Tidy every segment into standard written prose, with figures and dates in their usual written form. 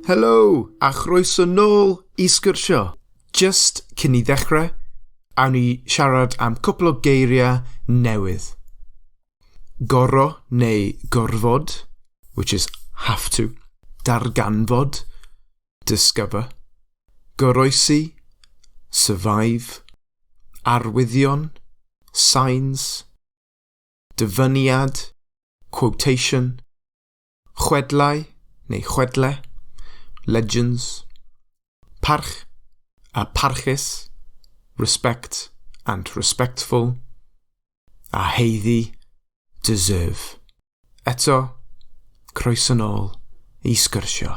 Helo, a chroeso nôl i sgwrsio. Just cyn i ddechrau, awn ni siarad am cwpl o geiriau newydd. Goro neu gorfod, which is have to. Darganfod, discover. Goroesi, survive. Arwyddion, signs. Dyfyniad, quotation. Chwedlau neu chwedle, legends, parch a parchus, respect and respectful, a haeddu, deserve. Eto, croeso nôl i sgwrsio.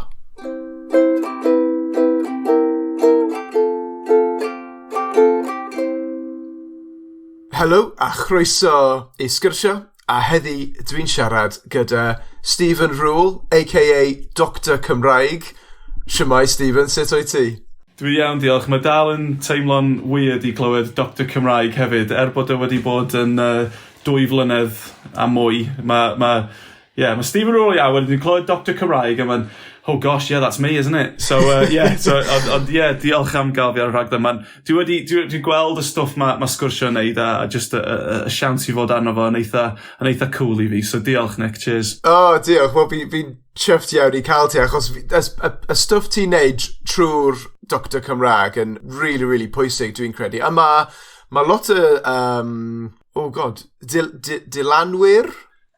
Helo a chroeso i sgwrsio. A heddi dwi'n siarad gyda Stephen Rule, aka Doctor Cymraeg. Shwmae Stephen, sut wyt ti? Dwi iawn, diolch. Mae dal yn teimlo'n weird i glywed Doctor Cymraeg hefyd, er bod o wedi bod yn uh, dwy flynedd a mwy. Mae, mae, yeah, mae Stephen Rule iawn, wedyn dwi'n clywed Doctor Cymraeg a mae'n, oh gosh, yeah, that's me, isn't it? So, uh, yeah, so, ond, ond yeah, diolch am gael fi ar y rhaglen. Man, dwi wedi, dwi, dwi gweld y stwff mae ma sgwrsio yn neud a, a just y, y, y siawns i fod arno fo yn eitha, yn eitha cool i fi. So diolch, Nick, cheers. Oh, diolch. Wel, fi, fi'n chuffed iawn i cael ti, achos y, y, y stwff ti'n neud trwy'r Doctor Cymraeg yn really, really pwysig, dwi'n credu. A mae ma lot o, um, oh god, dil, dil, dilanwyr?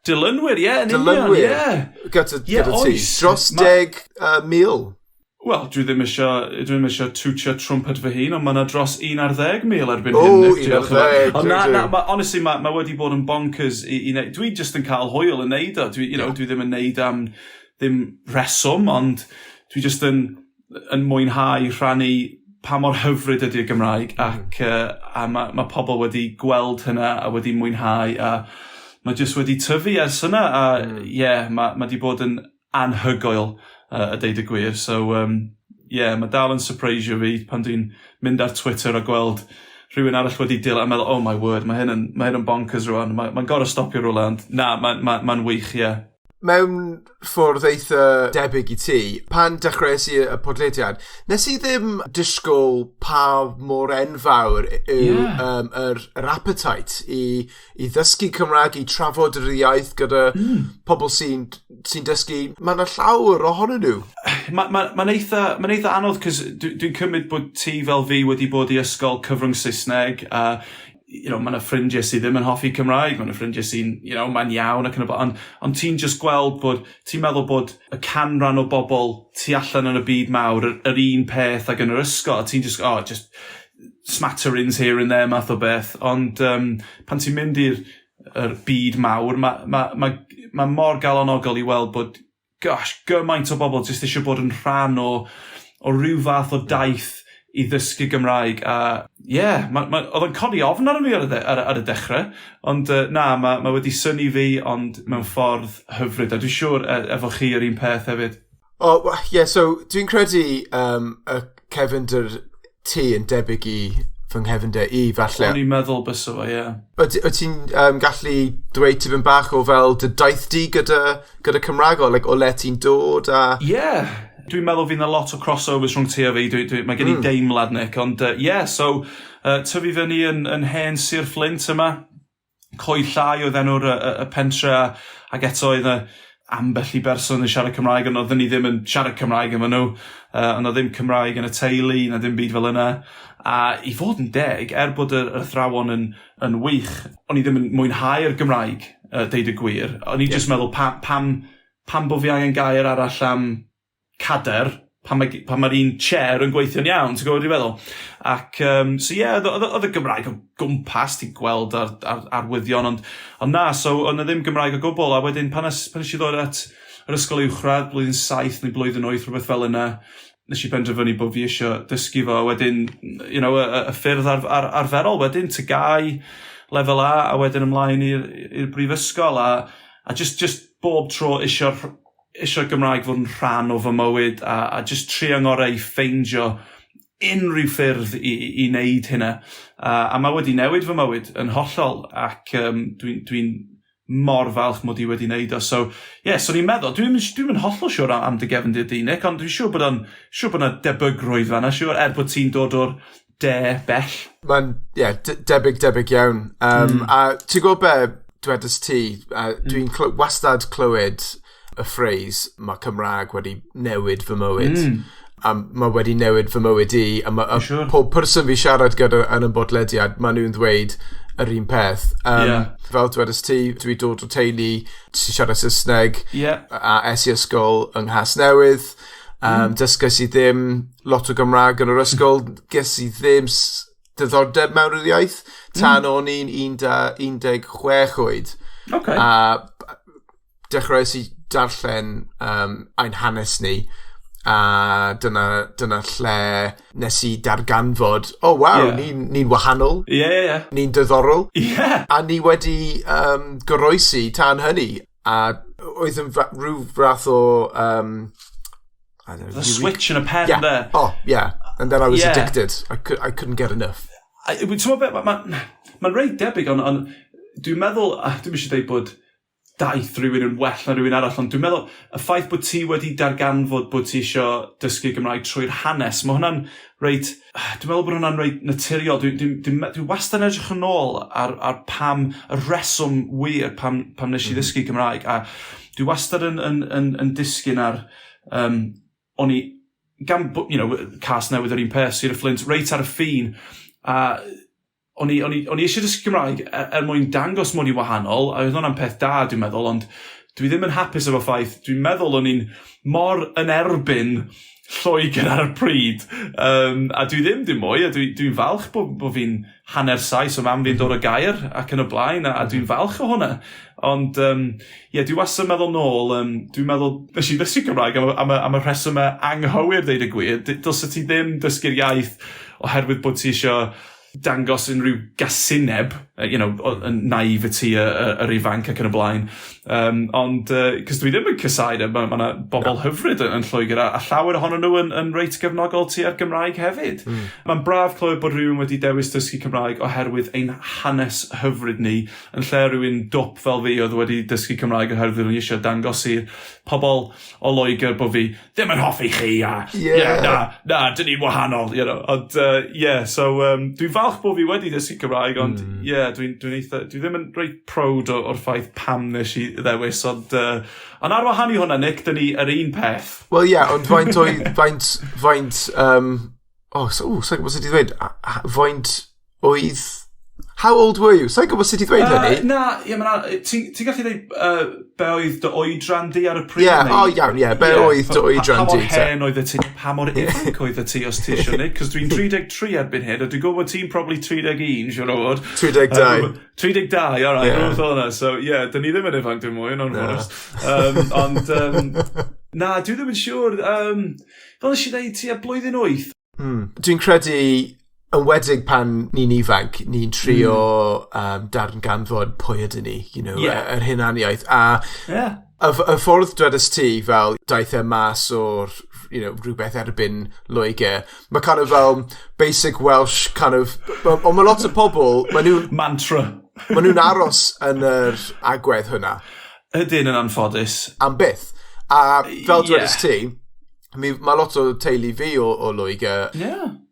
Dilynwyr, ie, yn union, ie. Gyda, yeah, gyda ti. Dros ma... deg uh, mil. Wel, dwi ddim eisiau, dwi ddim eisiau twtio trumpet fy hun, ond mae yna dros 11,000 erbyn hyn. O, 11, Ond na, na, ma, honestly, mae ma wedi bod yn bonkers i, i neud. Dwi just yn cael hwyl yn neud o. Dwi, you know, yeah. Dwi ddim yn neud am ddim reswm, ond dwi just yn, yn mwynhau rhannu pa mor hyfryd ydy'r Gymraeg ac uh, a mae ma pobl wedi gweld hynna a wedi mwynhau a mae jyst wedi tyfu ers hynna a ie, yeah, mae ma wedi bod yn anhygoel uh, a deud y gwir. So, um, yeah, mae dal yn surprisio fi pan dwi'n mynd ar Twitter a gweld rhywun arall wedi dilyn a meddwl, oh my word, mae hyn yn, mae hyn yn bonkers rwan, mae'n mae gorau stopio rhywle, ond na, mae'n ma, ma wych, ie. Yeah. Mewn ffordd eitha debyg i ti, pan dechreuais i y podlediad, nes i ddim disgwyl pa mor enfawr yw yeah. um, yr, yr appetite i, i ddysgu Cymraeg, i trafod yr iaith gyda mm. pobl sy'n sy dysgu. Mae yna llawer ohonyn nhw. Mae'n ma, ma eitha, ma eitha anodd, cos dwi'n dwi cymryd bod ti fel fi wedi bod i ysgol cyfrwng Saesneg, a you know, mae yna ffrindiau sydd ddim yn hoffi Cymraeg, mae yna ffrindiau sy'n, you know, mae'n iawn ac yn y blaen, ond, ond ti'n just gweld bod, ti'n meddwl bod y canran o bobl tu allan yn y byd mawr, yr, yr un peth ag yn yr ysgol, a ti'n just, oh, just smatterings here and there math o beth, ond um, pan ti'n mynd i'r yr byd mawr, mae ma, ma, ma mor galonogol i weld bod, gosh, gymaint o bobl jyst eisiau bod yn rhan o, o ryw fath o daith i ddysgu Gymraeg a ie, yeah, ma, ma, oedd o'n codi ofn arno fi ar y, ar, ar y dechrau, ond uh, na, mae ma wedi synnu fi, ond mewn ffordd hyfryd, a dwi'n siŵr e, efo chi yr un peth hefyd. O, oh, yeah, so dwi'n credu um, y cefndir ti yn debyg i fy nghefndir i, falle. O'n i'n meddwl bysa fo, ie. Yeah. Wyt ti'n um, gallu dweud tipyn bach o fel dy daith di gyda, gyda Cymraeg o, like, o le ti'n dod a... Ie, yeah. Dwi'n meddwl fydd 'na lot o crossovers rhwng ti a fi, dwi, dwi, mae gen i mm. deimlad, Nick, ond ie, uh, yeah, so, uh, tyfu fyny yn, yn hen Sir Flint yma, Coed Llai oedd enw'r y, y, y pentre, ac eto oedd y ambell i berson yn siarad Cymraeg, ond oedden ni ddim yn siarad Cymraeg efo nhw, uh, ond oedd ddim Cymraeg yn y teulu, na ddim byd fel yna. A i fod yn deg, er bod yr, yr athrawon yn, yn wych, o'n i ddim yn mwynhau'r Gymraeg, uh, deud y gwir. O'n i yeah. just meddwl, pa, pam, pam bod fi angen gair arall am cader, pan mae, pan mae'r un chair yn gweithio'n iawn, ti'n gwybod beth dwi'n feddwl? Ac, um, so ie, yeah, oedd y Gymraeg o gwmpas, ti'n gweld ar, ar, arwyddion, ond, ond na, so oedd na ddim Gymraeg o gwbl, a wedyn pan, nes, pan nes i ddod at yr ysgol uwchradd, blwyddyn 7 neu blwyddyn 8, rhywbeth fel yna, nes i benderfynu bod fi eisiau dysgu fo, a wedyn, you know, y, y ffyrdd ar, ar, arferol wedyn, TGAU, lefel A, a wedyn ymlaen i'r brifysgol, a, a just, just bob tro eisiau eisiau'r Gymraeg fod yn rhan o fy mywyd a, a just trio ngorau i ffeindio unrhyw ffyrdd i, i, i wneud hynna. A, a mae wedi newid fy mywyd yn hollol ac um, dwi'n dwi mor falch mod i wedi wneud o. So, ie, yeah, so ni'n meddwl, dwi'n dwi yn hollol siŵr am dy gefndir di, Nick, ond dwi'n siŵr bod o'n, siŵr bod yna debygrwydd fanna, siŵr, er bod ti'n dod o'r de bell. Mae'n, ie, yeah, debyg, debyg iawn. A ti'n gwybod be dwedais ti, dwi'n wastad clywed y phrase "mae Cymraeg wedi newid fy mywyd". A mae wedi newid fy mywyd i. A ma, a pob person fi siarad gyda yn y bodlediad, maen nhw'n ddweud yr un peth. Fel dwedais ti, dwi dod o teulu sy'n siarad Saesneg a es i ysgol yng Nghasnewydd. Dysgais i ddim lot o Gymraeg yn yr ysgol. Ges i ddim diddordeb mewn yr iaith tan o'n i'n 16 oed. A dechreuais i darllen ein hanes ni a dyna lle nes i darganfod, oh wow, ni'n ni wahanol. Ie, ie, ie. Ni'n diddorol. A ni wedi goroesi tan hynny. A oedd yn rhyw fath o I don't know, The switch yn y pen, there. Oh, yeah. And then I was addicted. I couldn't get enough. Ti'n meddwl beth, mae'n ma reit debyg, ond dwi'n meddwl, a dwi'n eisiau dweud bod daith rhywun yn well na rhywun arall, ond dwi'n meddwl y ffaith bod ti wedi darganfod bod ti eisiau dysgu Gymraeg trwy'r hanes, mae hwnna'n reit, dwi'n meddwl bod hwnna'n reit naturiol. Dwi wastad yn edrych yn ôl ar pam, y reswm wir pam nes i ddysgu Cymraeg, a dwi wastad yn disgyn ar, o'n i, gan, gan Casnewydd yr un peth, Sir y Fflint, reit ar y ffin, a o'n i eisiau dysgu Cymraeg er mwyn dangos mod i wahanol, a oedd hwnna'n peth da, dwi'n meddwl, ond dwi ddim yn hapus efo ffaith, dwi'n meddwl o'n i'n mor yn erbyn Lloegr ar y pryd, a dwi ddim dim mwy, a dwi falch bod fi'n hanner Sais, o mam fi'n dod o Gaer ac yn y blaen, a dwi'n falch o hwnna. Ond, ie, yeah, dwi wastad yn meddwl nôl, dwi'n meddwl, nes i ddysgu Cymraeg am y rhesymau anghywir, deud y gwir. Dylse ti ddim dysgu'r iaith oherwydd bod ti eisiau dangos unrhyw gasineb, yn naivety yr ifanc ac yn y blaen. Ond, cos dwi ddim yn casáu, mae ma bobl hyfryd yn Lloegr, a llawer ohonyn nhw yn reit gefnogol tua'r Gymraeg hefyd. Mae'n braf clywed bod rhywun wedi dewis dysgu Cymraeg oherwydd ein hanes hyfryd ni, yn lle rhywun dwp fel fi oedd wedi dysgu Cymraeg oherwydd nhw eisiau dangos i'r pobl o Loegr bod fi ddim yn hoffi chi a yeah, na, na, dyn ni'n wahanol. Ond, yeah, so dwi'n falch bod fi wedi dysgu Cymraeg, ond yeah, dwi eitha, dwi ddim yn reit proud o'r ffaith pam nes i ddewis, ond ar wahân i hwnna, Nick, dyn ni yr un peth. Wel, ie, yeah, ond faint oedd, faint, oh, so, oh, sa'n gwybod sut i ddweud, faint oedd, how old were you? Sa'n gwybod sut i ddweud hynny? Na, ie, ti'n ti gallu dweud be oedd dy oedran di ar y pryd? Ie, oh, iawn, ie, be oedd dy oedran di? Pa mor hen oedd y ti, pa mor ifanc oedd y ti os ti eisiau, Nick? Cos dwi'n 33 erbyn hyn, a dwi'n gwybod ti'n probably 31, siwr o fod. 32. 32, alright, yeah. Hwnna. So, yeah, dyn ni ddim yn ifanc dim mwy, yn anffodus. Ond, na, dwi ddim yn siŵr. Fel nes i dweud, tua blwyddyn 8. Dwi'n credu enwedig pan ni'n ifanc, ni'n trio darganfod pwy ydyn ni yr hunaniaeth. A y ffordd dwedais ti fel daeth e mas o'r rhywbeth erbyn Loegr, mae kind of fel basic Welsh kind of. Ond mae lot o pobl, mae nhw'n Mantra. Mae nhw'n aros yn yr agwedd hwnna. Ydyn yn anffodus. Am byth. A fel dwedais ti, mae lot o teulu fi o Loegr.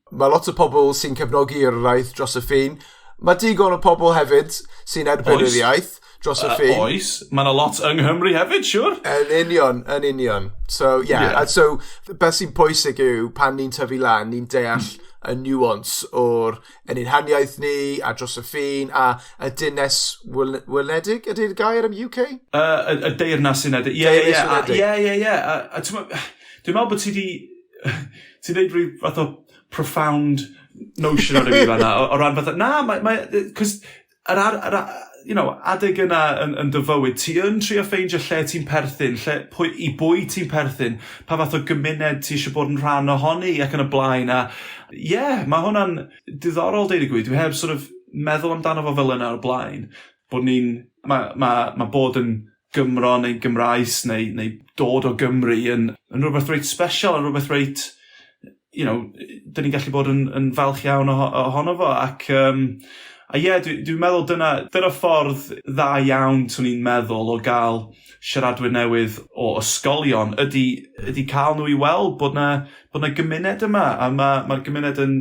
Mae lot o pobl sy'n cefnogi'r iaith dros y ffin. Mae digon o pobl hefyd sy'n erbyn yr iaith dros y ffin. Oes, mae yna lot yng Nghymru hefyd, siwr. Yn union, yn union. So, yeah. And so, beth sy'n pwysig yw, pan ni'n tyfu lan, ni'n deall y nuance o'r yn hunaniaeth ni, a dros y ffin, a y Deyrnas Wledig, ydy'r gair am UK? Y Deyrnas Unedig. Ie, ie, ie, ie, ie. A dwi'n meddwl bod ti di... Ti'n dweud rhyw fath o profound notion o'r fi fanna, o ran fatha, na, mae, cos yr adeg yna yn dy fywyd, ti yn trio ffeindio lle ti'n perthyn, lle, i bwy ti'n perthyn, pa fath o gymuned ti eisiau bod yn rhan ohoni ac yn y blaen. A ie, yeah, mae hwnna'n diddorol deud y gwir. Dwi heb sort of meddwl amdano fo fel yna o'r blaen. Bod ni'n, mae ma, ma bod yn Gymro neu Gymraes neu dod o Gymru yn rhywbeth reit special, yn rhywbeth reit, dyn ni'n gallu bod yn falch iawn ohono fo ac A ie, yeah, dwi'n dwi meddwl dyna ffordd dda iawn, swn i'n meddwl, o gael siaradwyr newydd o ysgolion, ydy cael nhw i weld bod na gymuned yma, a mae'r ma gymuned yn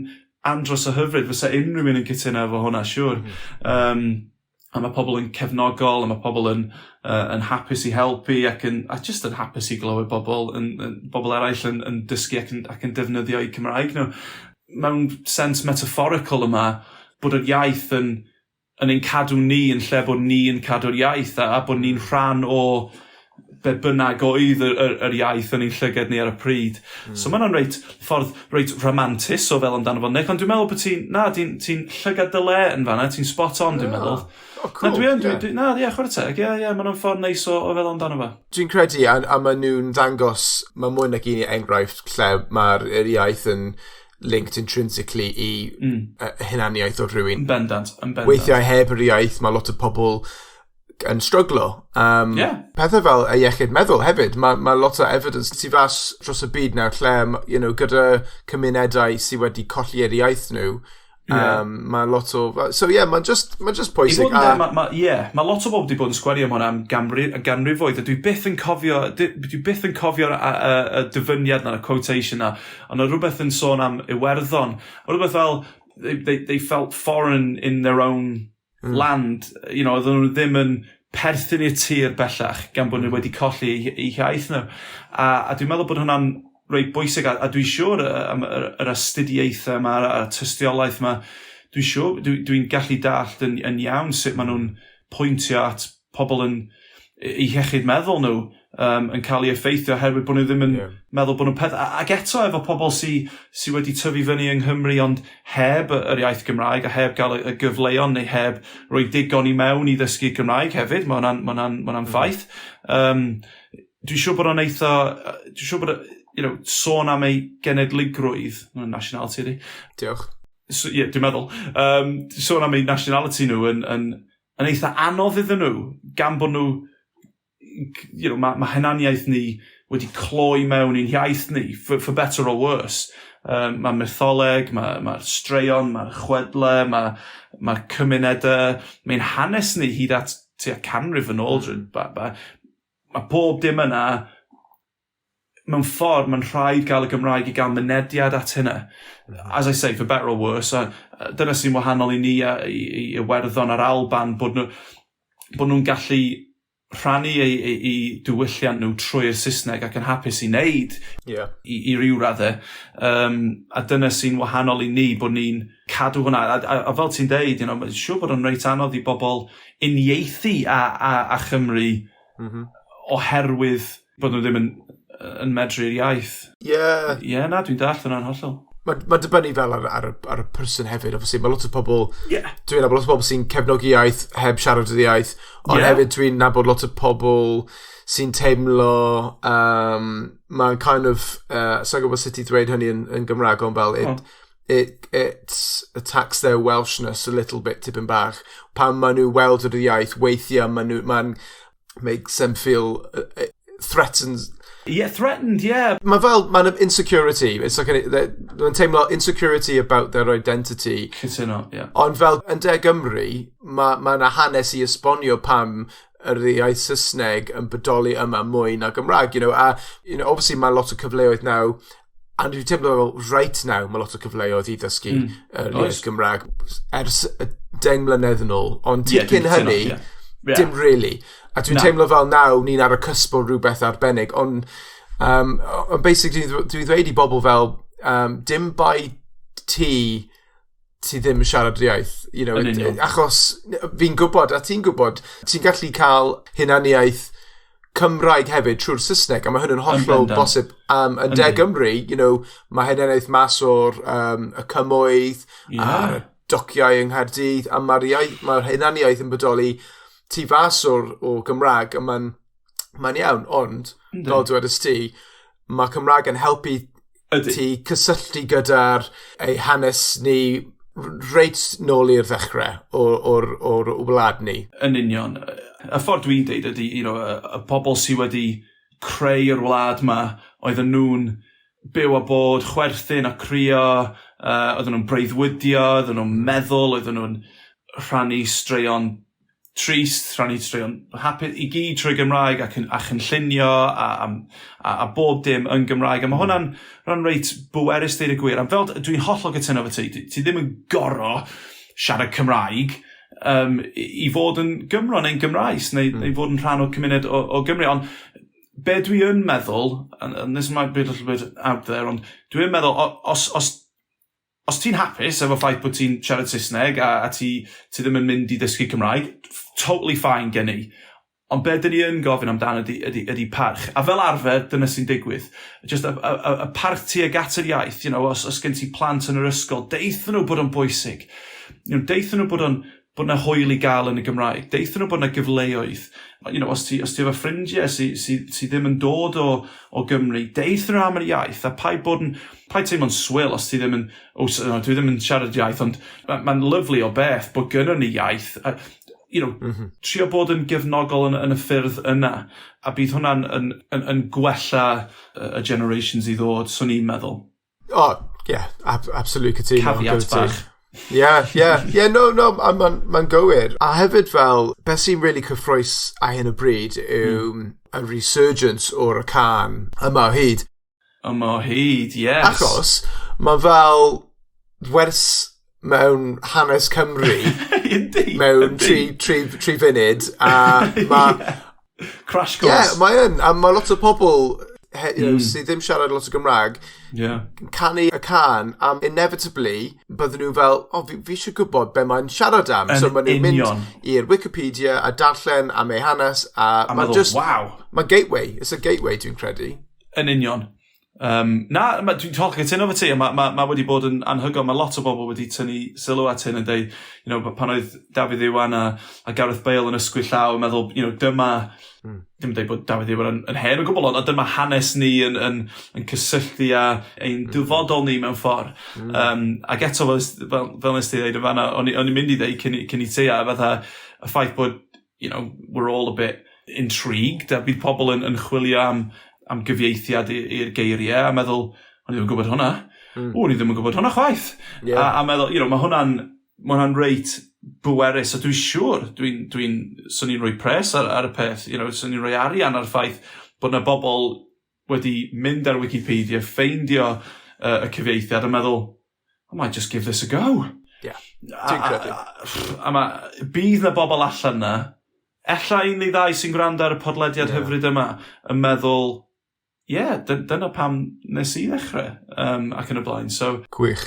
andros o hyfryd, fysa unrhyw un yn cytuno efo hwnna, siwr. A mae pobl yn cefnogol, a mae pobl yn hapus i helpu a just yn hapus i glywed bobl eraill yn dysgu ac yn defnyddio eu Cymraeg nhw. Mewn sens metaphorical yma, bod yr iaith yn ein cadw ni yn lle bod ni yn cadw'r iaith a bod ni'n rhan o be bynnag oedd yr iaith yn ein llygad ni ar y pryd. So mae hwnna'n reit ffordd reit rhamantus o feddwl amdano fo, Nick, ond dwi'n meddwl bod ti'n, na, ti llygad dy le yn fanna, ti'n spot on, dwi'n meddwl. Oh, cool. Na, dwi yn, dwi, na, ie, chwarae teg, ie, mae'n ffordd neis o feddwl amdano fo. Dwi'n credu, a maen nhw'n ddangos, mae mwy nag un enghraifft lle mae'r iaith yn linked intrinsically i hunaniaeth o rhywun. Yn bendant, yn bendant. Weithiau heb yr iaith, mae lot o pobl yn stryglo. Pethau fel y iechyd meddwl hefyd, mae lot o evidence tu fas dros y byd nawr lle, gyda cymunedau sydd wedi colli yr iaith nhw, mae lot o... So yeah, mae'n just pwysig. Mae ma, yeah, ma lot o bobl wedi bod yn sgwennu am hwnna am ganrifoedd, a dwi byth yn cofio'r y dyfyniad na, y quotation na, ond oedd rhywbeth yn sôn am Iwerddon. Oedd rhywbeth fel, they felt foreign in their own land, oedden nhw ddim yn perthyn i'r tir bellach, gan bod nhw wedi colli eu hiaith nhw. A dwi'n meddwl bod hwnna'n reit bwysig, a dwi'n siŵr am yr astudiaethau yma, a'r tystiolaeth yma, dwi'n siŵr, dwi gallu dallt yn iawn sut maen nhw'n pwyntio at pobl yn eu iechyd meddwl nhw yn cael ei effeithio oherwydd bod nhw ddim yn meddwl bod nhw'n peth. Ac eto efo pobl sy wedi tyfu fyny yng Nghymru ond heb yr iaith Gymraeg a heb gael y gyfleon neu heb roi digon i mewn i ddysgu Cymraeg hefyd, mae hwnna'n ma hwnna, ma hwnna ffaith. Dwi'n siŵr bod o'n eitha... Dwi'n siŵr bod, sôn am ei genedligrwydd, nationality ydi. Diolch. So, yeah, dwi'n meddwl. Sôn am ei nationality nhw yn eitha anodd iddyn nhw, gan bod nhw, mae hunaniaeth ni wedi cloi mewn i'n hiaith ni, for better or worse. Mae mytholeg, mae'r ma straeon, mae'r chwedle, mae'r ma cymunedau, mae'n hanes ni hyd at tua canrif yn ôl. Mae pob dim yna, mewn ffordd, mae'n rhaid gael y Gymraeg i gael mynediad at hynna. As I say, for better or worse, a dyna sy'n wahanol i ni a i Iwerddon a'r Alban, bod nhw'n gallu rhannu eu diwylliant nhw trwy'r Saesneg ac yn hapus i wneud i ryw raddau. A dyna sy'n wahanol i ni, bod ni'n cadw hwnna. A fel ti'n deud, mae'n siŵr bod o'n reit anodd i bobl uniaethu a Chymru oherwydd bod nhw ddim yn medru'r iaith. Ie, yeah, na, dwi'n dallt hwnna'n hollol. Mae'n ma dibynnu fel ar y person hefyd, obviously. Mae lot o pobl... Dwi'n nabod lot o pobl sy'n cefnogi iaith heb siarad yr iaith, ond hefyd dwi'n nabod lot o pobl sy'n teimlo... Mae'n kind of... Sa'n gwybod sut i ddweud hynny yn Gymraeg, ond fel... It, oh. it, it attacks their Welshness a little bit, tipyn bach. Pan maen nhw weld yr iaith, weithiau maen nhw... Mae'n makes them feel threatened. Yeah, threatened, yeah. Mae fel, mae'n insecurity. It's like, mae'n teimlo insecurity about their identity. Cytuno, yeah. Ond fel yn De Gymru, mae ma yna hanes i esbonio pam yr iaith Saesneg yn bodoli yma mwy na Gymraeg, a, obviously mae lot o cyfleoedd nawr, a dwi'n teimlo fel right now mae lot o cyfleoedd i ddysgu yr iaith Gymraeg ers y 10 mlynedd yn ôl, ond cyn hynny, dim really. A dwi'n teimlo fel nawr ni'n ar y cusp o rhywbeth arbennig, ond basically dwi'n dweud i bobl fel, dim bai ti ddim yn siarad yr iaith. Achos fi'n gwybod, a ti'n gwybod, ti'n gallu cael hunaniaeth Cymraeg hefyd trwy'r Saesneg, a mae hwn yn hollol bosib. Yn De Gymru, mae hunaniaeth mas o'r y cymoedd, a'r dociau yng Nghaerdydd, a mae'r ma hunaniaeth yn bodoli tu fas o Gymraeg, a mae'n ma iawn, ond, fel dwedais ti, mae Cymraeg yn helpu ti cysylltu gyda'r ei hanes ni reit nôl i'r ddechrau o'r wlad ni. Yn union. Y ffordd dwi'n deud ydy, y pobl sydd wedi creu'r wlad ma, oedden nhw'n byw a bod, chwerthin a crio, oedden nhw'n breuddwydio, oedden nhw'n meddwl, oedden nhw'n rhannu straeon trist, rhannu straeon hapus, i gyd trwy Gymraeg ac a chynllunio a bob dim yn Gymraeg. A mae hwnna'n hwnna'n reit bwerus deud y gwir. A fel dwi'n hollol gytuno efo ti, ti ddim yn goro siarad Cymraeg i fod yn Gymro neu'n Gymraes neu fod yn rhan o'r cymuned o Gymru. Ond be dwi yn meddwl, and this might be a little bit out there, ond dwi yn meddwl, os ti'n hapus efo ffaith bod ti'n siarad Saesneg a ti ddim yn mynd i ddysgu Cymraeg, totally fine gen i. Ond be dyn ni yn gofyn amdano ydy parch. A fel arfer, dyna sy'n digwydd. Just y parch tuag at yr iaith, os gen ti plant yn yr ysgol, deutha nhw bod o'n bwysig. Deutha nhw bod 'na hwyl i gael yn y Gymraeg. Deutha nhw bod 'na gyfleoedd. Os ti efo ffrindiau sy ddim yn dod o Gymru, deutha nhw am yr iaith, a paid teimlo'n swil os ti ddim yn, oh, no, dwi ddim yn siarad iaith, ond mae'n lyfli o beth bod gynnon ni iaith. A trio bod yn gefnogol yn y ffyrdd yna, a bydd hwnna'n yn gwella y generations i ddod, swn i'n meddwl. Oh, yeah, absolutely cytuno. Caveat bach. Yeah, no, mae'n gywir. A hefyd fel, beth sy'n really cyffrous ar hyn o bryd yw y resurgence o'r cân "Yma o Hyd". "Yma o Hyd", yes. Achos mae fel wers mewn hanes Cymru mewn 3 funud a mae Crash course. Yeah, mae yn. A mae lot o pobl sydd ddim siarad lot o Gymraeg canu y cân a inevitably bydden nhw fel, "O, oh, fi eisiau gwybod be mae'n siarad am." Yn So maen nhw'n union. mynd i'r Wikipedia a darllen am ei hanes a, A mae'n meddwl, just "Wow." Mae'n gateway. It's a gateway, dwi'n credu. Yn union. Na, dwi'n hollol cytuno efo ti, a ma wedi bod yn anhygoel. Mae lot o bobl wedi tynnu sylw at hyn yn dweud, pan oedd Dafydd Iwan a Gareth Bale yn ysgwyd llaw, yn meddwl, dyma, dim dweud bod Dafydd Iwan yn hen o gwbl, ond dyma hanes ni yn cysylltu â ein dyfodol ni mewn ffordd. Ac eto, fel nes ti dweud yn fanna, o'n i'n mynd i dweud cyn i ti, a fatha y ffaith bod, we're all a bit intrigued, a bydd pobl yn chwilio am gyfieithiad i'r geiriau, a meddwl, "O'n i ddim yn gwybod hwnna. O, o'n i ddim yn gwybod hwnna chwaith." A meddwl, mae hwnna'n reit bwerus, a dwi'n siŵr, swn i'n rhoi pres ar y peth, swn i'n rhoi arian ar y ffaith bod 'na bobl wedi mynd ar Wikipedia, ffeindio y cyfieithiad a meddwl, "I might just give this a go." Yeah. Dwi'n credu. A bydd na bobl allan na, ella un neu ddau sy'n gwrando ar y podlediad hyfryd yma, yn meddwl, "Ie, yeah, dyna pam nes i ddechrau," ac yn y blaen. So, Gwych.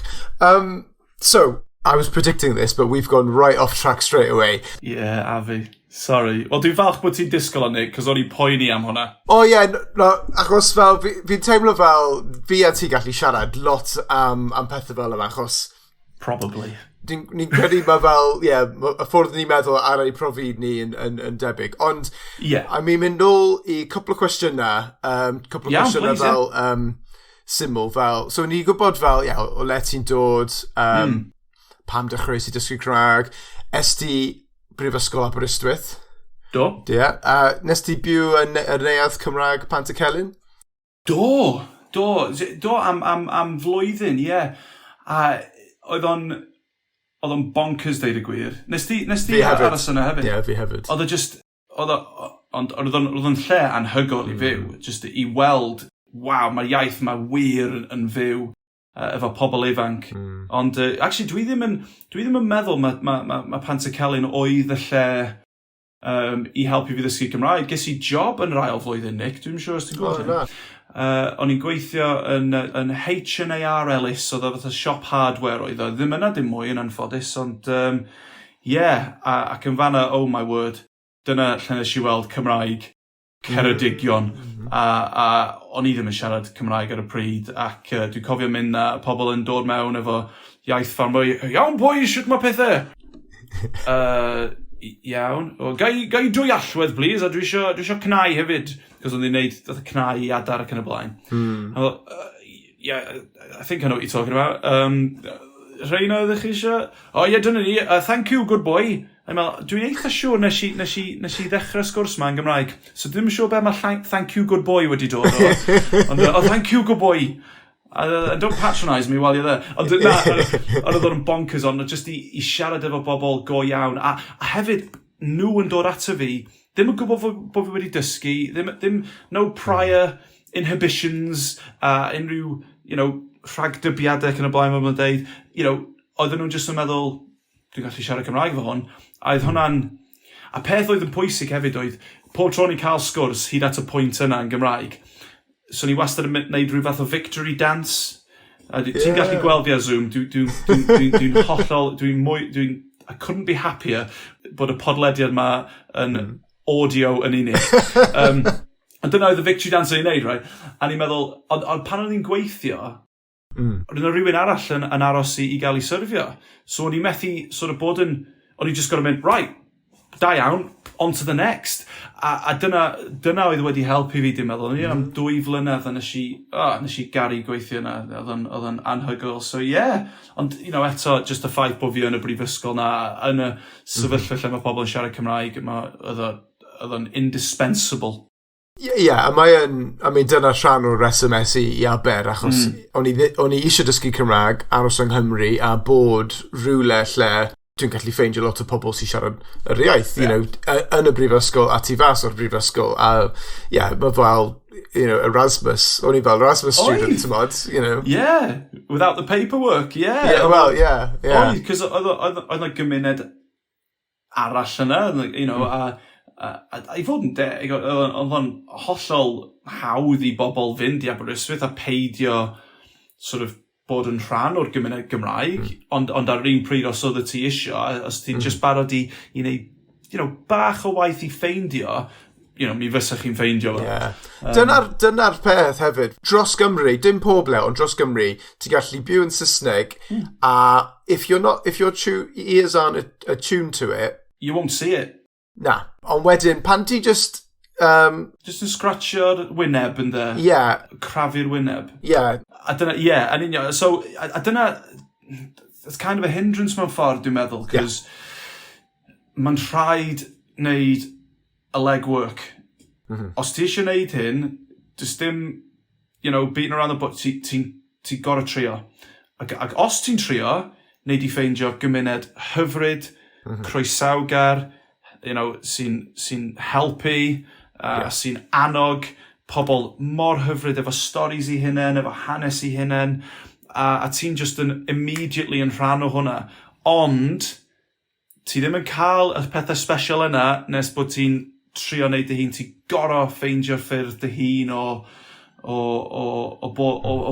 So, I was predicting this, but we've gone right off track straight away. Yeah, a fi. Sorry. Wel, dwi'n falch bod ti'n disgwyl o, Nick, cos o'n i'n poeni am hwnna. O oh, ie, yeah, no, achos fel, fi'n teimlo fel fi a ti gallu siarad lot am pethau fel yma, achos Probably. Ni'n credu mae fel, ie, yeah, y ffordd ni'n meddwl ar ei profiad ni yn debyg. Ond, I mean, mynd nôl i cwpl o cwestiynau, cwpl o cwestiynau please, fel syml, fel, so ni'n gwybod fel, ie, yeah, o le ti'n dod, pam dechreuais i dysgu Cymraeg, es ti Brifysgol Aberystwyth? Do. Ie. Yeah. Nes ti byw yn y Neuadd Cymraeg Pantycelyn? Do, am flwyddyn, ie. Yeah. A oedd o'n bonkers deud y gwir. Nes ti Fi hefyd. aros yna hefyd? Ie, yeah, fi hefyd. Oedd o just, oedd o, ond oedd o'n lle anhygoel i fyw, just i weld, waw, mae'r iaith ma wir yn fyw efo pobl ifanc. Ond, actually, dwi ddim yn meddwl ma Pantycelyn oedd y lle i helpu fi ddysgu Cymraeg. Ges i job yn yr ail flwyddyn, Nick, dwi'n siŵr os ti'n gwybod O, hyn. na. O'n i'n gweithio yn H&AR Ellis, oedd o fatha shop hardware oedd o. Ddim yna dim mwy yn anffodus, ond yeah, ac yn fanna, oh my word, dyna lle nes i weld Cymraeg Ceredigion. A o'n i ddim yn siarad Cymraeg ar y pryd, ac dwi'n cofio mynd na pobl yn dod mewn efo iaith ffarm, "Iawn boi, shwt mae pethau?" "Iawn. O, ga i dwy allwedd, please, a dwi isio cnau hefyd." Cos o'n i'n neud fatha cnau i adar ac yn y blaen. A fel, "Yeah, I think I know what you're talking about. Rheina oeddech chi eisiau?" "O, ie, dyna ni. Thank you, good boy." A meddwl, dwi'n eitha siŵr nes i ddechrau sgwrs ma yn Gymraeg. So dwi'n siŵr be mae "thank you, good boy" wedi dod o. Ond, "Oh, thank you, good boy." And don't patronise me while you're there. Ond na, ond oedd o'n bonkers, ond just i siarad efo bobl go iawn. A hefyd, nhw yn dod ato fi, ddim yn gwybod bod fi wedi dysgu, ddim, no prior inhibitions, unrhyw rhagdybiadau ac yn y blaen, fel ma'n deud, oedden nhw'n just yn meddwl, "Dwi'n gallu siarad Cymraeg efo hwn." A oedd hwnna'n... A peth oedd yn pwysig hefyd oedd, pob tro ni'n cael sgwrs hyd at y pwynt yna yn Gymraeg, so ni wastad yn gwneud rhyw fath o victory dance. A ti'n gallu gweld fi ar Zoom, dwi hollol, dwi'n mwy, dwi'n, I couldn't be happier bod y podlediad ma yn audio yn unig. Ond dyna oedd y victory dance o'n i'n neud, right? A ni'n meddwl, ond pan o'n i'n gweithio, oedd yna rhywun arall yn aros i gael ei syrfio. So o'n i'n methu sort of bod yn... O'n i just gorfod mynd, "Right, da iawn, on to the next." A dyna oedd wedi helpu fi, dwi'n meddwl. O'n i am 2 flynedd a nes i garu gweithio yna. Oedd o'n anhygoel. So yeah, ond eto, just y ffaith bod fi yn y brifysgol na, yn y sefyllfa lle mae pobl yn siarad Cymraeg, oedd o'n indispensable. Ie, yeah, a mae yn, I mean, dyna rhan o'r reswm es i Aber, achos o'n i eisiau dysgu Cymraeg, aros yng Nghymru, a bod rhywle lle dwi'n gallu ffeindio lot o pobl sy'n siarad yr iaith, yn y brifysgol a tu fas o'r brifysgol, a yeah, mae fel, Erasmus, o'n i fel Erasmus student, ti'n. Yeah, without the paperwork, yeah. Yeah, well, yeah. Oedd, cos oedd yna gymuned arall yna, a i fod yn deg, oedd o'n hollol hawdd i bobl fynd i Aberystwyth a peidio sort of bod yn rhan o'r gymuned Gymraeg, ond ar yr un pryd os oedd ti isio, os ti'n just barod i wneud bach o waith i ffeindio, mi fysach chi'n ffeindio fo. Yeah. Dyna peth hefyd. Dros Gymru, dim pob le, ond dros Gymru, ti'n gallu byw yn Saesneg, a if you're not, if your ears aren't attuned to it, You won't see it. Na. Ond wedyn, pan ti just... Just yn scratchio'r wyneb yn de. Crafu'r wyneb. A dyna, yeah, yn union. So, a dyna, it's kind of a hindrance mewn ffordd, dwi'n meddwl, cos mae'n rhaid wneud y legwork. Os ti eisiau wneud hyn, does dim, beating around the bush, ti gorfod trio. Ac os ti'n trio, wneud i ffeindio gymuned hyfryd, croesawgar, sy'n sy helpu, sy'n annog pobl mor hyfryd efo stories i hunain, efo hanes i hunain, a ti'n just yn immediately yn rhan o hwnna. Ond, ti ddim yn cael y pethau special yna nes bod ti'n trio wneud dy hun, ti'n gorfod ffeindio'r ffyrdd dy hun o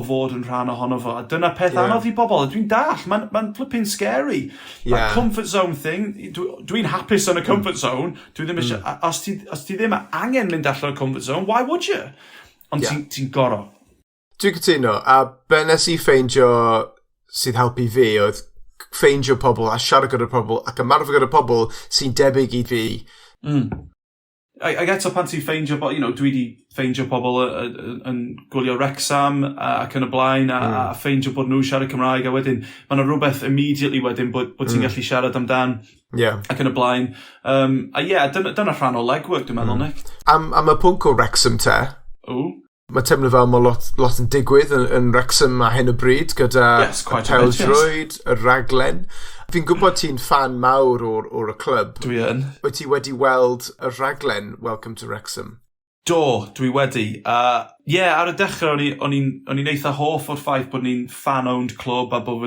fod yn rhan ohono fo. A dyna peth anodd i bobl. A dwi'n dall, mae'n flipping scary. That comfort zone thing, dwi'n hapus yn y comfort zone. Dwi ddim eisiau, os ti ddim angen mynd allan o'r comfort zone, why would you? Ond ti gorfod. Dwi'n cytuno, a be nes i ffeindio sydd helpu fi oedd ffeindio pobl a siarad gyda pobl ac ymarfer gyda pobl sy'n debyg i fi. Ac eto pan ti'n ffeindio, dwi wedi ffeindio pobl yn gwylio Wrexham ac yn y blaen a ffeindio bod nhw'n siarad Cymraeg a wedyn mae yna rhywbeth immediately wedyn bod ti'n gallu siarad amdan ac yn y blaen. A ie, yeah, dyna rhan o legwork dwi'n meddwl, Nick. Am y pwnc o Wrexham te, Ooh. mae teimlo fel mae lot yn digwydd yn Wrexham ar hyn o bryd gyda Yes, quite a bit, yes. pêl-droed, y raglen. Fi'n gwybod ti'n fan mawr o'r clwb. Dwi yn. Wyt ti wedi weld y raglen Welcome to Wrexham? Do, dwi wedi. Yeah, ar y dechrau o'n i'n eitha hoff o'r ffaith bod ni'n fan-owned clwb a bod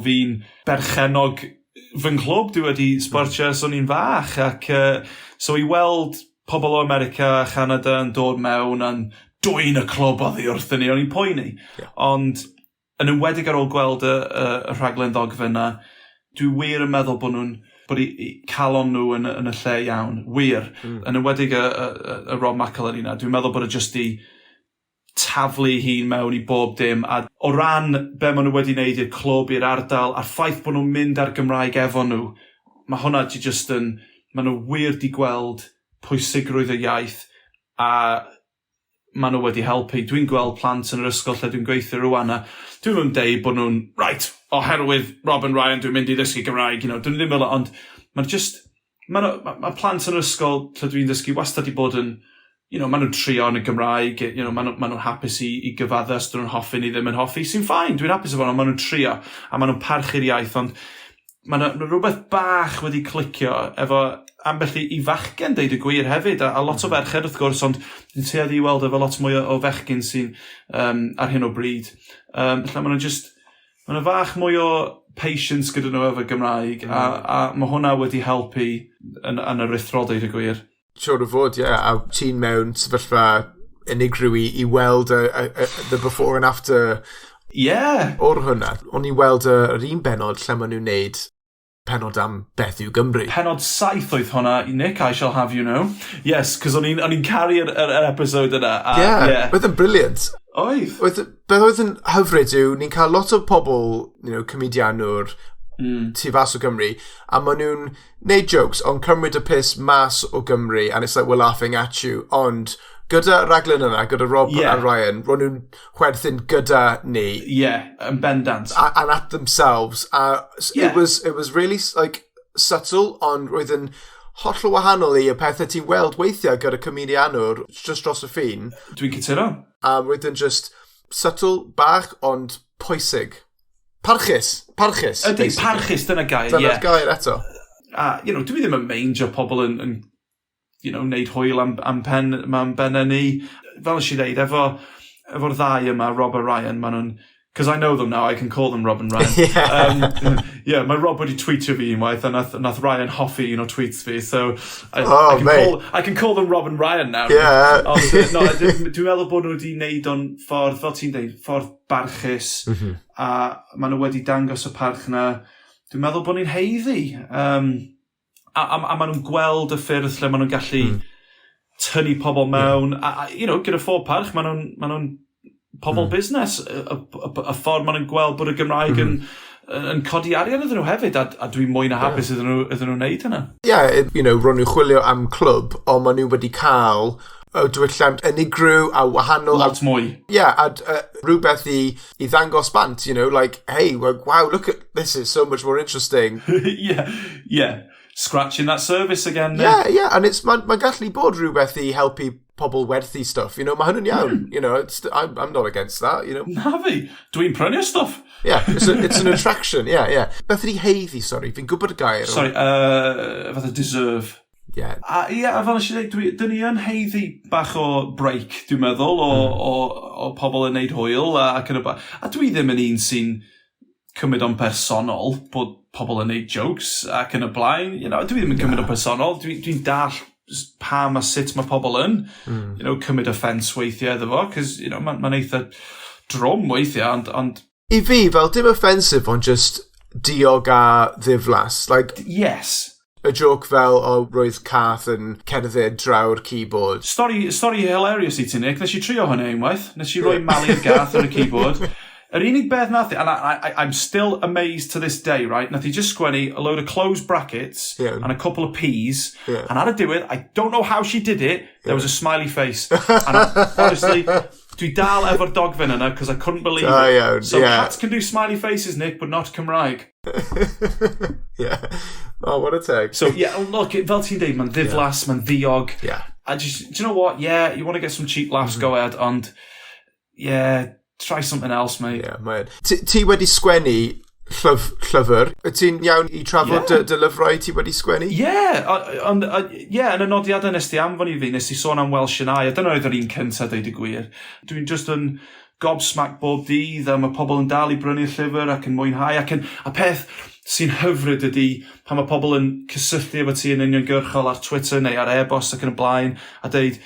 fi'n berchenog fy nghlwb. Dwi wedi sportio ers o'n i'n fach. Ac so i weld pobl o America a Canada yn dod mewn a'n dwyn y clwb oddi wrthyn ni, o'n i'n poeni. Ond yn enwedig ar ôl gweld y rhaglen ddogfen na, dwi wir yn meddwl bod nhw'n bod i calon nhw yn y lle iawn. Wir. Yn enwedig y Rob McElhenney na. Dwi'n meddwl bod e just i taflu hun mewn i bob dim. A o ran be maen nhw wedi wneud i'r clwb, i'r ardal, a'r ffaith bod nhw'n mynd ar Gymraeg efo nhw, mae hwnna ti just yn... Maen nhw wir di gweld pwysigrwydd y iaith a maen nhw wedi helpu. Dwi'n gweld plant yn yr ysgol lle dwi'n gweithio rwan a dwi'n mynd deud bod nhw'n, "Right, oherwydd Rob and Ryan dwi'n mynd i ddysgu Gymraeg," dwi'n ddim fel, ond mae'n just, mae ma plant yn yr ysgol lle dwi'n dysgu wastad i bod yn Maen nhw'n trio yn y Gymraeg, maen nhw'n hapus i gyfadda os dyn nhw'n hoffi neu ddim yn hoffi, sy'n fine, dwi'n hapus efo nhw, maen nhw'n trio, a maen nhw'n parchu'r iaith, ond mae yna rhywbeth bach wedi clicio efo ambell i fachgen, deud y gwir hefyd, a lot o ferched wrth gwrs, ond dwi'n tueddu i weld efo lot mwy o fechgyn sy'n ar hyn o bryd. Lle maen nhw'n just, maen nhw fach mwy o patience gyda nhw efo Gymraeg, a mae hwnna wedi helpu yn aruthrol, deud y gwir. Siwr o fod, ie. Yeah. A ti'n mewn sefyllfa unigryw i weld y the before and after o'r hwnna. O'n i'n weld yr un benod lle maen nhw'n neud penod am beth yw Gymru. Penod 7 oedd hwnna, Nick, I shall have you know. Yes, cos o'n i'n caru'r yr episode yna. A, yeah, oedd yn brilliant. Oedd. Beth oedd yn hyfryd yw, ni'n cael lot o pobl, comedianwr, tu fas o Gymru, a maen nhw'n neud jokes, ond cymryd y piss mas o Gymru, and it's like, "We're laughing at you," ond gyda raglen yna, gyda Rob a Ryan, ro'n nhw'n chwerthin gyda ni. Yeah, yn bendant. And at themselves. A it was really like subtle, ond roedd yn hollol wahanol i y pethau ti'n weld weithiau gyda comedianwr just dros y ffin. Dwi'n cytuno. A roedd yn just subtle, bach, ond pwysig. Parchus. Parchus. Ydy, parchus, dyna gair, ie. Dyna'r gair eto. A dwi ddim yn meindio pobl yn neud hwyl am ben ni. Fel nes i ddeud, efo'r ddau yma, Rob a Ryan, maen nhw'n... Because I know them now, I can call them Rob and Ryan. Yeah, mae Rob wedi tweetio fi unwaith, a nath Ryan hoffi un o tweets fi, so I can call them Rob and Ryan now. Ond, no, dwi'n meddwl bod nhw wedi wneud o'n ffordd, fel ti'n dweud, ffordd barchus, a maen nhw wedi dangos y parch na. Dwi'n meddwl bod ni'n haeddu. A maen nhw'n gweld y ffyrdd lle maen nhw'n gallu tynnu pobl mewn, a gyda phob parch, maen nhw'n pobl busnes, y ffordd maen nhw'n gweld bod y Gymraeg yn codi arian iddyn nhw hefyd, a dwi'n mwy na hapus iddyn nhw wneud hynna. Yeah, ro'n nhw chwilio am clwb, ond maen nhw wedi cael y diwylliant unigryw a wahanol. Lot mwy. Yeah, a rhywbeth i ddangos bant, like, "Hey, well, wow, look at this is so much more interesting." Yeah. Scratching that surface again. Yeah, and it's mae'n gallu bod rhywbeth i helpu pobl werthu stuff, mae hynny'n iawn, I'm not against that. Na fi, dwi'n prynu stuff. Yeah, it's an attraction, yeah. Beth ydi haeddu, sorry, fi'n gwybod y gair. Sorry, fatha deserve. A ie, a fel nes i ddweud, dyn ni yn haeddu bach o break, dwi'n meddwl, o pobl yn neud hwyl ac yn y blaen. A dwi ddim yn un sy'n cymryd o'n personol bod pobl yn neud jokes ac yn y blaen. Dwi ddim yn cymryd o'n personol. Dwi dall pam a sut mae pobl yn cymryd offence weithiau iddo fo, cos mae'n eitha drwm weithiau, ond I fi, fel dim offensive, ond just diog a ddiflas. Like, y joke fel, o, roedd cath yn cerdded draw'r keyboard. Story hilarious i ti, Nick. Nes i trio hwnna unwaith. Nes i roi malu'r gath ar y keyboard. Yr unig beth nath i, and I'm still amazed to this day, right? Nath i just sgwennu a load of closed brackets and a couple of P's. And ar y diwedd, I don't know how she did it, there was a smiley face. And I, honestly, dwi dal efo'r dogfen yna, because I couldn't believe Da it. Iawn, So yeah. cats can do smiley faces, Nick, but not Cymraeg. Yeah. Oh, what a tag. So, yeah, look, fel ti'n deud, mae'n ddiflas, mae'n ddiog. I just, do you know what? Yeah, you want to get some cheap laughs, go ahead, ond, yeah, try something else, mate. Yeah, mae'n... Ti wedi sgwennu llyfr. Wyt ti'n iawn i trafod dy lyfrau ti wedi sgwennu? Yeah, ond, yeah, yn y nodiadau nes ti anfon i fi, nes ti sôn am Welsh and I, a dyna oedd yr un cyntaf, deud y gwir. Dwi'n just yn gobsmacked bob dydd, a mae pobl yn dal i brynu'r llyfr ac yn mwynhau, a peth sy'n hyfryd ydy pan mae pobl yn cysylltu efo ti yn uniongyrchol ar Twitter neu ar e-bost ac yn y blaen, a deud,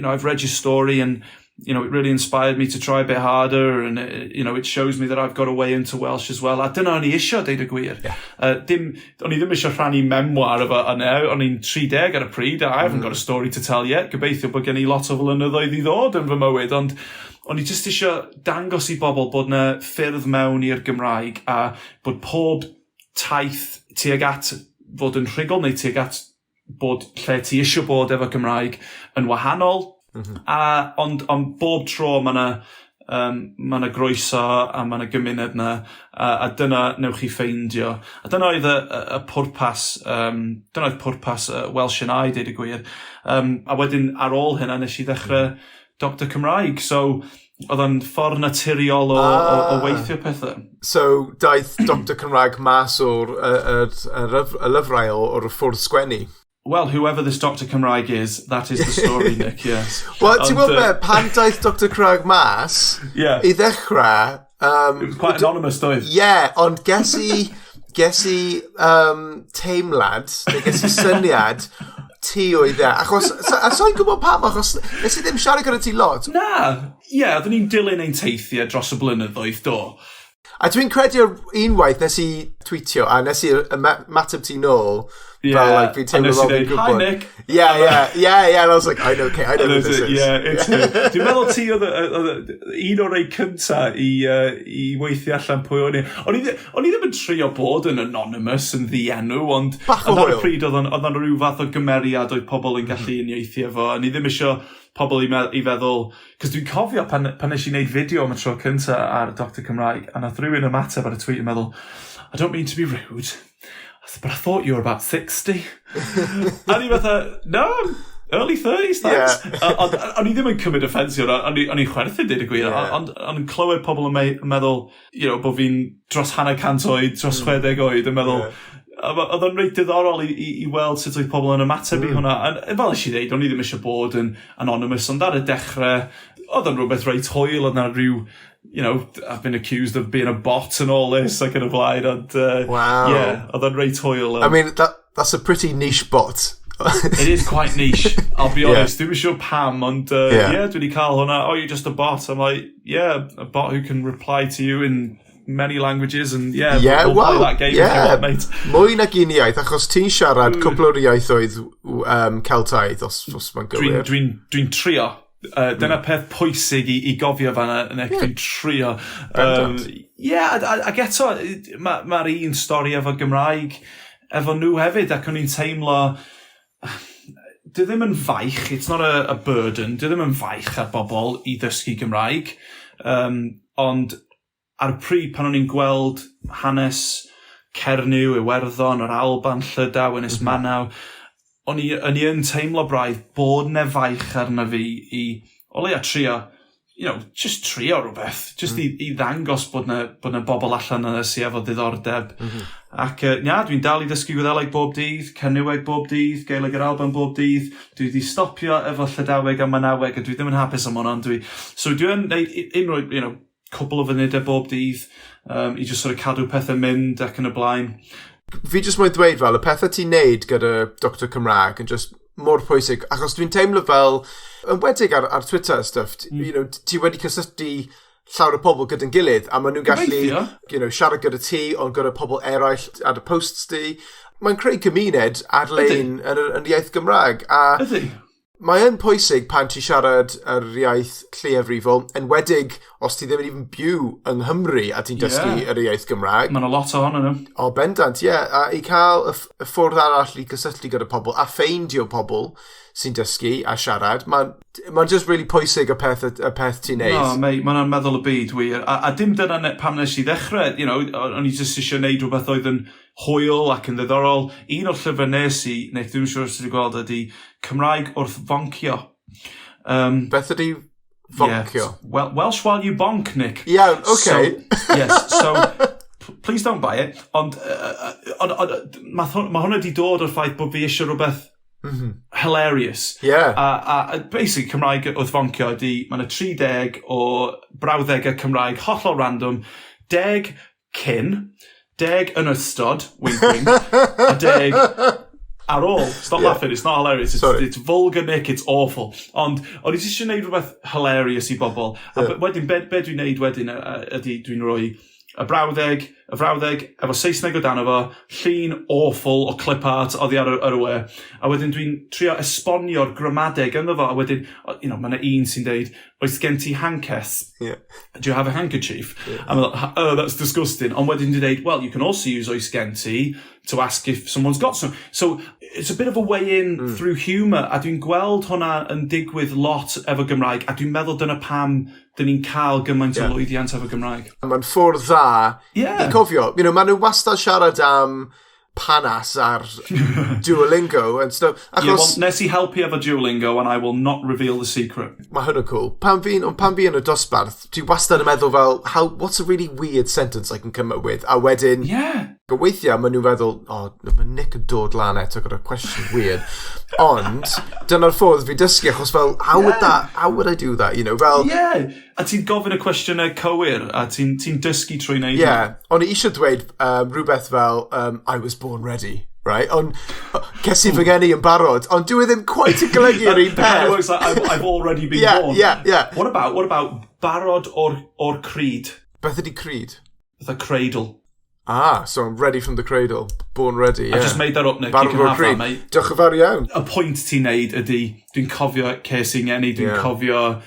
"I've read your story and it really inspired me to try a bit harder and it shows me that I've got a way into Welsh as well." A dyna o'n i isio, deud y gwir. Dim, o'n i ddim eisiau rhannu memoir efo yna, o'n i'n 30 ar y pryd, I haven't got a story to tell yet. Gobeithio bod gen i lot o flynyddoedd i ddod yn fy mywyd, ond o'n i just eisiau dangos i bobl bod na ffyrdd mewn i'r Gymraeg a bod pob taith tuag at fod yn rhugl neu tuag at bod lle ti eisiau bod efo Gymraeg yn wahanol. A, ond bob tro mae yna Mae yna groeso a mae yna gymuned na, a dyna newch chi ffeindio. A dyna oedd y pwrpas, dyna oedd pwrpas Welsh and I, deud y gwir. A wedyn ar ôl hynna nes i ddechrau Doctor Cymraeg, so oedd o'n ffordd naturiol o weithio pethau. So, daeth Doctor Cymraeg mas o'r y lyfrau o'r ffordd sgwennu? Well, whoever this Dr Cymraeg is, that is the story, Nick, yes. Wel, ti'n gwybod be, pan daeth Dr Cymraeg mas, i ddechrau... It was quite anonymous, doedd? Yeah, ond ges i teimlad, neu ges i syniad, ti oedd e. Achos, a so'n gwybod pam, achos nes i ddim siarad gyda ti lot. Na, ie, yeah, oedden ni'n dilyn ein teithiau dros y blynyddoedd, do. A dwi'n credu unwaith nes i tweetio a nes i ymateb ti nôl. Fel, like, fi'n teimlo fel fi'n gwybod. "Hi, Nick." Yeah, and I was like, "I know, okay, I know who this is." Yeah, it's him. Dwi'n meddwl ti oedd un o'r rei cynta i weithio allan pwy o'n i. O'n i ddim yn trio bod yn anonymous, yn ddienw, ond Bach o ar y pryd oedd o'n rhyw fath o gymeriad oedd pobl yn gallu uniaethu efo, a ni ddim eisiau pobl i feddwl. Cos dwi'n cofio pan nes i wneud fideo am y tro cynta ar Dr Cymraeg, a nath rhywun ymateb ar y tweet yn meddwl, "I don't mean to be rude, but I thought you were about 60." A ni fatha, "No, early 30s, thanks." Yeah. O'n i ddim yn cymryd offence i hwnna, o'n i'n chwerthin, deud y gwir, ond o'n i'n clywed pobl yn meddwl, bod fi'n dros hanner cant oed, dros 60 oed, yn meddwl, oedd o'n reit diddorol i weld sut oedd pobl yn ymateb i hwnna. A fel nes i ddeud, o'n i ddim eisiau bod yn anonymous, ond ar y dechrau, oedd o'n rhywbeth reit hwyl, oedd yna rhyw, "I've been accused of being a bot" and all this, ac yn y blaen, ond, yeah, oedd o'n reit hwyl. I mean, that's a pretty niche bot. It is quite niche, I'll be honest. Dwi'n siŵr pam, ond yeah, dwi wedi cael hwnna. "Oh, you're just a bot." I'm like, "Yeah, a bot who can reply to you in many languages and yeah, we'll well, play that game if you want, mate." Mwy nag un iaith, achos ti'n siarad cwpl o'r iaithoedd Celtaidd, os mae'n gywir. Dwi trio. Dyna peth pwysig i gofio fanna, Nick, dwi'n trio. Yeah, ac eto, mae'r ma un stori efo Gymraeg efo nhw hefyd, ac o'n i'n teimlo, dwi ddim yn faich, it's not a burden, dwi ddim yn faich ar bobl i ddysgu Gymraeg, ond ar y pryd pan o'n i'n gweld hanes Cernyw, Iwerddon, yr Alban, Llydaw, Ynys Manaw, o'n i yn teimlo braidd bod 'na faich arna fi i o leia trio, just trio rhywbeth, just i ddangos bod na bobl allan yna sydd efo diddordeb. Ac na, dwi'n dal i ddysgu Gwyddeleg bob dydd, Cernyweg bob dydd, Gaeleg yr Alban bob dydd. Dwi wedi stopio efo Llydaweg a Manaweg, a dwi ddim yn hapus am hwnna, ond dwi... So dwi yn neud unrhyw, cwpl o funudau bob dydd i just sort of cadw pethau mynd ac yn y blaen. Fi jyst moyn dweud fel, y pethau ti'n neud gyda Dr Cymraeg yn just mor pwysig, achos dwi'n teimlo fel, yn wedig ar Twitter a stuff, ti wedi cysylltu llawer o pobl gyda'n gilydd, a maen nhw'n gallu siarad gyda ti, ond gyda pobl eraill ar y posts di. Mae'n creu cymuned ar-lein yn iaith Gymraeg. A Ydy. Mae yn pwysig pan ti'n siarad yr iaith lleiafrifol, enwedig os ti ddim yn even byw yng Nghymru a ti'n dysgu yr iaith Gymraeg. Mae yna lot ohonyn nhw. O, bendant, ie. Yeah. A i cael y ffordd arall i gysylltu gyda pobl a ffeindio pobl sy'n dysgu a siarad, mae'n ma just really pwysig y peth ti'n neud. No, mate, mae'n meddwl y byd, wir. A dim dyna pam nes i ddechrau, o'n i just eisiau neud rhywbeth oedd yn hwyl ac yn ddiddorol. Un o'r llyfrau nes i, neu dwi'n siŵr os ti wedi gweld, ydy Cymraeg wrth foncio. Beth ydy foncio? Yeah, well, Welsh while you bonk, Nick. Iawn, okay. So, yes, so please don't buy it. Ond ma hwnna wedi dod o'r ffaith bod fi eisiau rhywbeth hilarious. A basically, Cymraeg wrth foncio ydy, mae yna 30 o brawddegau Cymraeg hollol random, 10 cyn, 10 yn ystod, wink wink, a 10 ar ôl. Stop laughing, it's not hilarious. Sorry. It's vulgar, Nick, it's awful. Ond o'n i eisiau gwneud rhywbeth hilarious i bobl. A wedyn, be dwi'n neud wedyn ydy dwi'n rhoi y brawddeg, y frawddeg efo Saesneg o dan efo, llun awful o clip art oddi ar y we, a wedyn dwi'n trio esbonio'r gramadeg ynddo fo, a wedyn, mae yna un sy'n deud, "Oes gen ti hancell?" "Do you have a handkerchief?" I'm like, "Oh, that's disgusting." Ond wedyn dwi'n deud, "Well, you can also use 'oes gen ti' to ask if someone's got some." So, it's a bit of a way in through humour, a dwi'n gweld hwnna yn digwydd lot efo Gymraeg, a dwi'n meddwl dyna pam dyn ni'n cael gymaint o lwyddiant efo Gymraeg. Mae'n ffordd dda i cofio. Maen nhw wastad siarad am panas ar Duolingo and stuff. Achos Yeah, well, nes i helpu efo Duolingo and I will not reveal the secret. Mae hwnna cool. Pan fi yn y dosbarth, dwi wastad yn meddwl fel, what's a really weird sentence I can come up with? A wedyn, weithiau maen nhw'n feddwl, "Oh, mae Nick yn dod lan eto gyda question weird." Ond, dyna'r ffordd fi dysgu, achos fel, how would that, how would I do that, fel, Yeah, a ti'n gofyn y cwestiynau cywir, a ti'n ti dysgu trwy wneud. Yeah, o'n i eisiau dweud rhywbeth fel, "I was born ready," right? Ond ces i fy ngeni yn barod, ond dwi e ddim quite yn golygu yr un It kind of peth. works like I've already been born. What about barod o'r cryd? Beth ydi cryd? The cradle. Ah, so I'm ready from the cradle. Born ready, yeah. I just made that up, Nick. Barod You can o'r have that, cryd. mate. Diolch yn fawr iawn. Y pwynt ti'n neud ydy, dwi'n cofio ces i ngeni, dwi'n cofio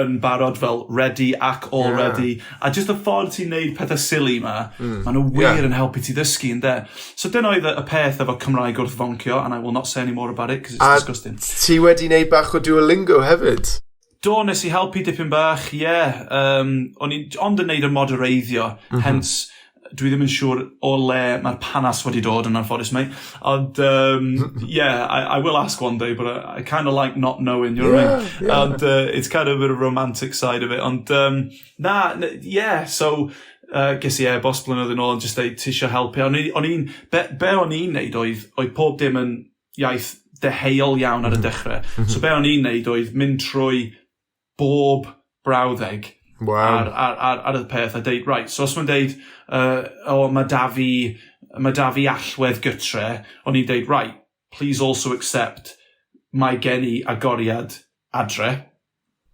yn barod fel ready ac already. A just y ffordd ti'n neud pethau silly ma, maen nhw wir yn helpu ti ddysgu, ynde? So dyna oedd y peth efo Cymraeg wrth foncio, and I will not say any more about it, because it's A disgusting. ti wedi wneud bach o Duolingo hefyd? Do, nes i helpu dipyn bach, ie. Yeah. O'n i ond yn neud y modereiddio, hence dwi ddim yn siŵr o le mae'r panas wedi dod yn anffodus, mate. Ond, yeah, I will ask one day, but I kind of like not knowing, you know what I mean? Yeah. And it's kind of a bit of romantic side of it. Ond, na, yeah, so, ges i e-bost blynedd yn ôl yn just deud, "Ti isio helpu?" O'n i'n, be o'n i'n neud oedd pob dim yn iaith deheuol iawn ar y dechrau. So be o'n i'n neud oedd mynd trwy bob brawddeg ar y peth a deud, right, so os mae'n deud, "O, mae da fi allwedd gytre," o'n i'n deud, "Right, please also accept mae gen i agoriad adre."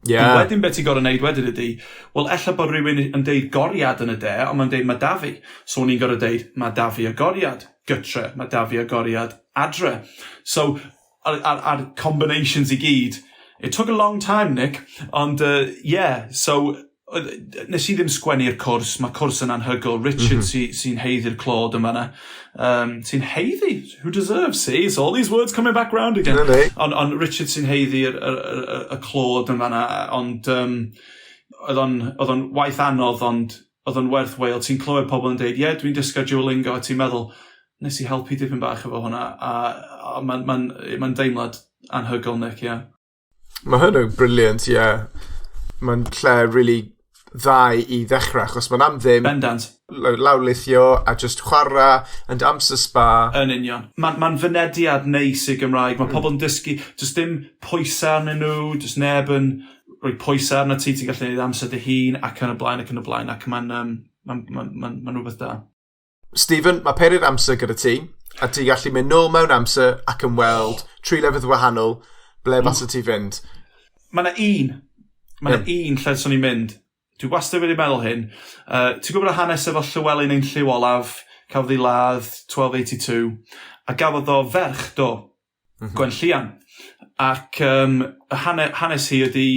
Wedyn beth ti'n gorfod neud wedyn ydy, wel, ella bod rhywun yn deud goriad yn y de, ond mae'n deud "mae da fi." So o'n i'n gorfod deud, "Mae da fi agoriad gytre, mae da fi agoriad adre." So, ar combinations i gyd, it took a long time, Nick, ond, yeah, so, nes i ddim sgwennu'r cwrs, mae cwrs yn anhygoel. Richard sy haeddu'r clod yma na. Sy'n haeddu, who deserves, see? It's all these words coming back round again. Na ni. Ond Richard sy'n haeddu'r y clod yma na, ond oedd o'n waith anodd, ond oedd o'n werth chweil. Ti'n clywed pobl yn deud, "Ie, yeah, dwi'n dysgu Duolingo," a ti'n meddwl, "Nes i helpu dipyn bach efo hwnna," a mae'n ma deimlad anhygoel, Nick, ie. Yeah. Mae hwn yn brilliant, ie. Yeah. Mae'n lle really dda i ddechrau, achos mae'n am ddim Bendant. lawrlwythio a just chwarae and amser spa. Yn union. Mae'n ma fynediad neis i Gymraeg. Mae pobl yn dysgu, does dim pwysau arnyn nhw, does neb yn rhoi pwysau arno ti, ti'n gallu gwneud amser dy hun, ac yn y blaen, ac yn y blaen, ac mae'n ma rhywbeth da. Stephen, mae peiriant amser gyda ti, a ti gallu mynd nôl mewn amser ac yn weld tri lefydd wahanol ble fasa ti fynd. Mae yna un lle swn i'n mynd. Dwi wastad wedi meddwl hyn. Ti'n gwybod y hanes efo Llywelyn ein Llyw Olaf, cafodd ei ladd 1282, a gafodd o ferch, do, Gwenllian. Ac y hanes hi ydy,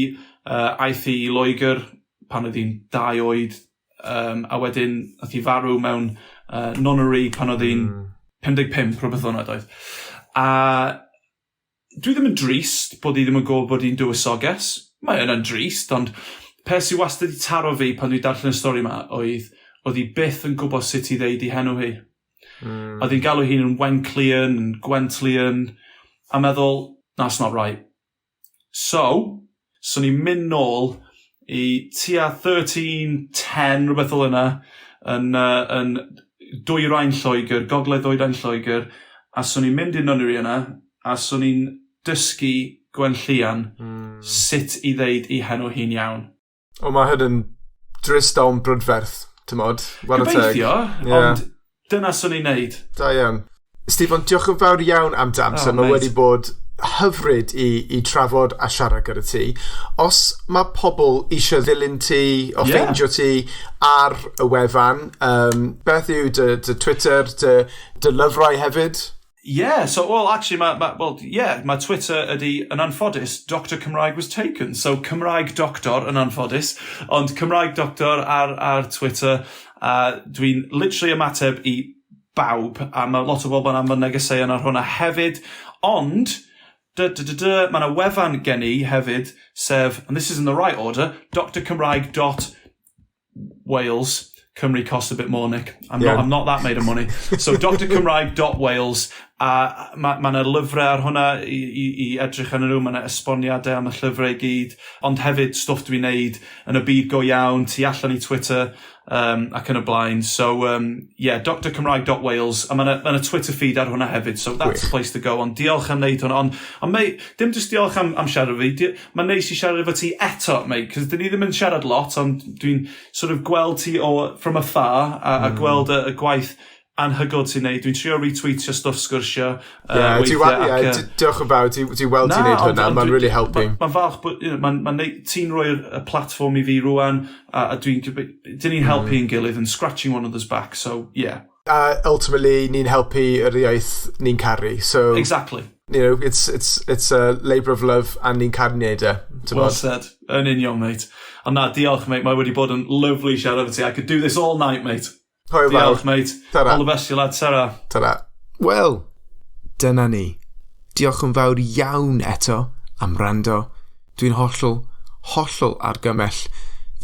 aeth hi i Loegr pan oedd hi'n 2 oed, a wedyn nath hi farw mewn nunnery pan oedd hi'n 55, rhywbeth o'n oedd. A dwi ddim yn drist bod hi ddim yn gwybod bod hi'n dywysoges. Mae yna'n drist, ond peth sydd wastad wedi taro fi pan dwi'n darllen y stori yma oedd hi byth yn gwybod sut i ddeud ei henw hi. Oedd hi'n galw hi'n yn Wenclian, yn Gwentlian, a meddwl, "That's not right." So, so ni'n mynd nôl i tua 1310, rhywbeth fel yna, yn dwyrain Lloegr, gogledd ddwyrain Lloegr, a so ni'n mynd i'r nunnery yna, a so ni'n dysgu Gwenllian sut i ddeud ei henw hi'n iawn. O, mae hyn yn drist ond brydferth, ti'n mod? Chwarae teg. Gobeithio, ond dyna swn i'n neud. Da iawn. Stephen, diolch yn fawr iawn am dy amser. Oh, Mae mate. wedi bod Hyfryd i trafod a siarad gyda ti. Os mae pobl eisiau ddilyn ti o ffeindio ti ar y wefan, beth yw dy Twitter, dy lyfrau hefyd? Yeah, so, well, actually, well, yeah, mae Twitter ydy, yn anffodus, Dr Cymraeg was taken. So, Cymraeg Doctor yn anffodus, ond Cymraeg Doctor ar Twitter, a dwi'n literally ymateb i bawb, a mae lot o bobl yn anfon negeseuon ar hwnna hefyd, ond, dy, dy, dy, dy, mae yna wefan gen i hefyd, sef, and this is in the right order, drcymraeg.wales. Cymru costs a bit more, Nick. I'm not, I'm not that made of money. So drcymraeg.wales, a mae ma yna lyfrau ar hwnna i edrych arnyn nhw, mae yna esboniadau am y llyfrau i gyd, ond hefyd stwff dwi'n neud yn y byd go iawn, tu allan i Twitter, ac yn y blaen. So, yeah, drcymraeg.wales, a mae yna ma Twitter feed ar hwnna hefyd, so that's the place to go. Ond diolch am wneud hwnna. Ond mate, dim just diolch am siarad efo fi, mae'n neis i siarad efo ti eto, mate, cos dyn ni ddim yn siarad lot, ond dwi'n sort of gweld ti from afar, a gweld y gwaith anhygoel ti'n neud. Dwi'n trio retweetio stwff Sgwrsio. Yeah, yeah, diolch yn fawr, ti weld ti'n neud hwnna, mae'n really helpu. Mae'n falch bod, ma ti'n rhoi'r y platform i fi rwan, a dyn ni'n helpu ein gilydd and scratching one another's back, so yeah. Ultimately, ni'n helpu yr iaith ni'n caru, so it's a labour of love a ni'n caru neud e. Well said. Yn union, mate. Ond na, diolch, mate. Mae wedi bod yn lovely siarad efo ti. I could do this all night, mate. Hwyl fawr. Diolch, mate. Ta-ra. All the best, you lad. Ta-ra. Ta-ra. Wel, dyna ni. Diolch yn fawr iawn eto am wrando. Dwi'n hollol, hollol argymell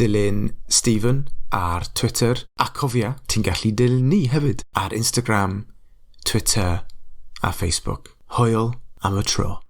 ddilyn Stephen ar Twitter. A cofia, ti'n gallu dilyn ni hefyd ar Instagram, Twitter a Facebook. Hwyl am y tro.